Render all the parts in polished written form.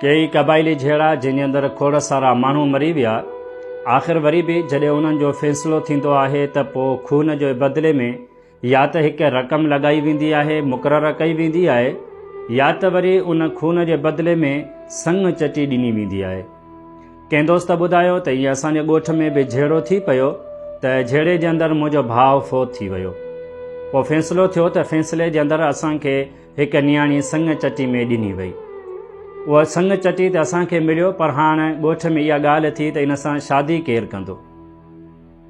ڪيئي قبائلي جهيڙا جن جي اندر کوڙ سارا ماڻهو مري ويا. آخر وري به جڏهن انهن جو فيصلو ٿيندو آهي ته پوء خون جي بدلي ۾ يا ته هڪ رقم لڳائي ويندي آهي، مقرر ڪئي ويندي آهي، يا ته وري ان خون جي بدلي ۾ سڱ چٽي ڏني ويندي آهي. ڪنهن دوست ٻڌايو ته ائين اسان جي ڳوٺ ۾ به جهيڙو ٿي پيو ته جهيڙي جي اندر منهنجو ڀاء فوت ٿي ويو. پوء فيصلو ٿيو ته فيصلي جي اندر اسان کي هڪ نياڻي سڱ چٽي ۾ ڏني وئي. اهو سڱ چٽي ته اسان کي مليو پر هاڻ ڳوٺ ۾ اها ڳالهه ٿي ته ان سان شادي ڪير ڪندو؟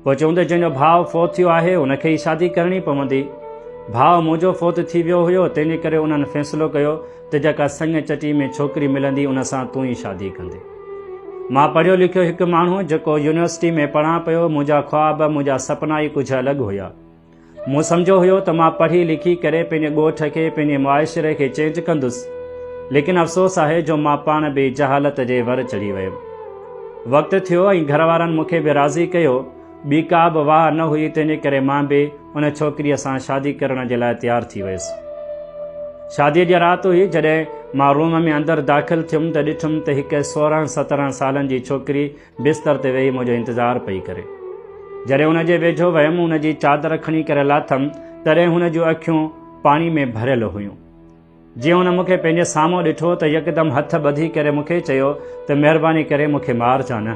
پوء چيون ته جنهن جو ڀاء فوت ٿيو آهي ان کي ئي شادي ڪرڻي پوندي. ڀاء منهنجو فوت ٿي ويو هيو تنهن جي ڪري انهن فيصلو ڪيو ته جيڪا سڱ چٽي ۾ ڇوڪري ملندي ان سان تون ئي شادي ڪندين. مان پڙهيو لکيو هڪ ماڻهو جيڪو يونيورسٽي ۾ پڙهان پيو منهنجا خواب منهنجا سپنا ئي ڪجهه الڳ هيا. مون سمجهيو هيو ته مان پڙهي لکي ڪري پنهنجي ڳوٺ کي پنهنجي معاشري کي چينج ڪندس ليڪن افسوس آهي جو مان پاڻ به جهالت جي ور چڙهي ويم. وقت ٿيو ۽ گهر وارن مون کي به راضي ڪيو ٻي ڪا به واهه نه هئي تنهنجي ڪري مان به ان ڇوڪريء سان شادي ڪرڻ جي لاء تيار ٿي ويس. شاديء جي رات هئي جڏهن مان روم ۾ اندر داخل ٿيم ته ڏٺم ته هڪ 16 17 سالن جي ڇوڪري بستر تي ويهي منهنجو انتظار پئي ڪري. جڏهن هن جي ويجهو ويم، هن جي چادر کڻي ڪري لاٿم، تڏهن هن جون اکيون پاڻي ۾ ڀريل هيون. جيئن هن مون کي پنهنجي سامهون ڏٺو ته يڪدم هٿ ٻڌي ڪري مون کي چيو ته مهرباني ڪري مون کي مارجان نه.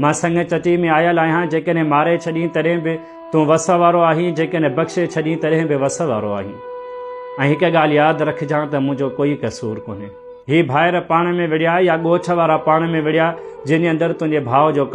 مان سڱ چٽي ۾ آيل آهيان، جيڪڏهن ماري ڇڏين تڏهن به تون وس وارو آهين، جيڪڏهن بخشي ڇڏين تڏهن به وس وارو آهين. ۽ هڪ ڳالهه ياد رکجان ته منهنجو ڪوئي قصور ڪونهي. هي ڀائر پاڻ ۾ وڙهيا يا ڳوٺ وارا پاڻ ۾ وڙهيا، جنهن جي اندر تنهنجي ڀاء جو.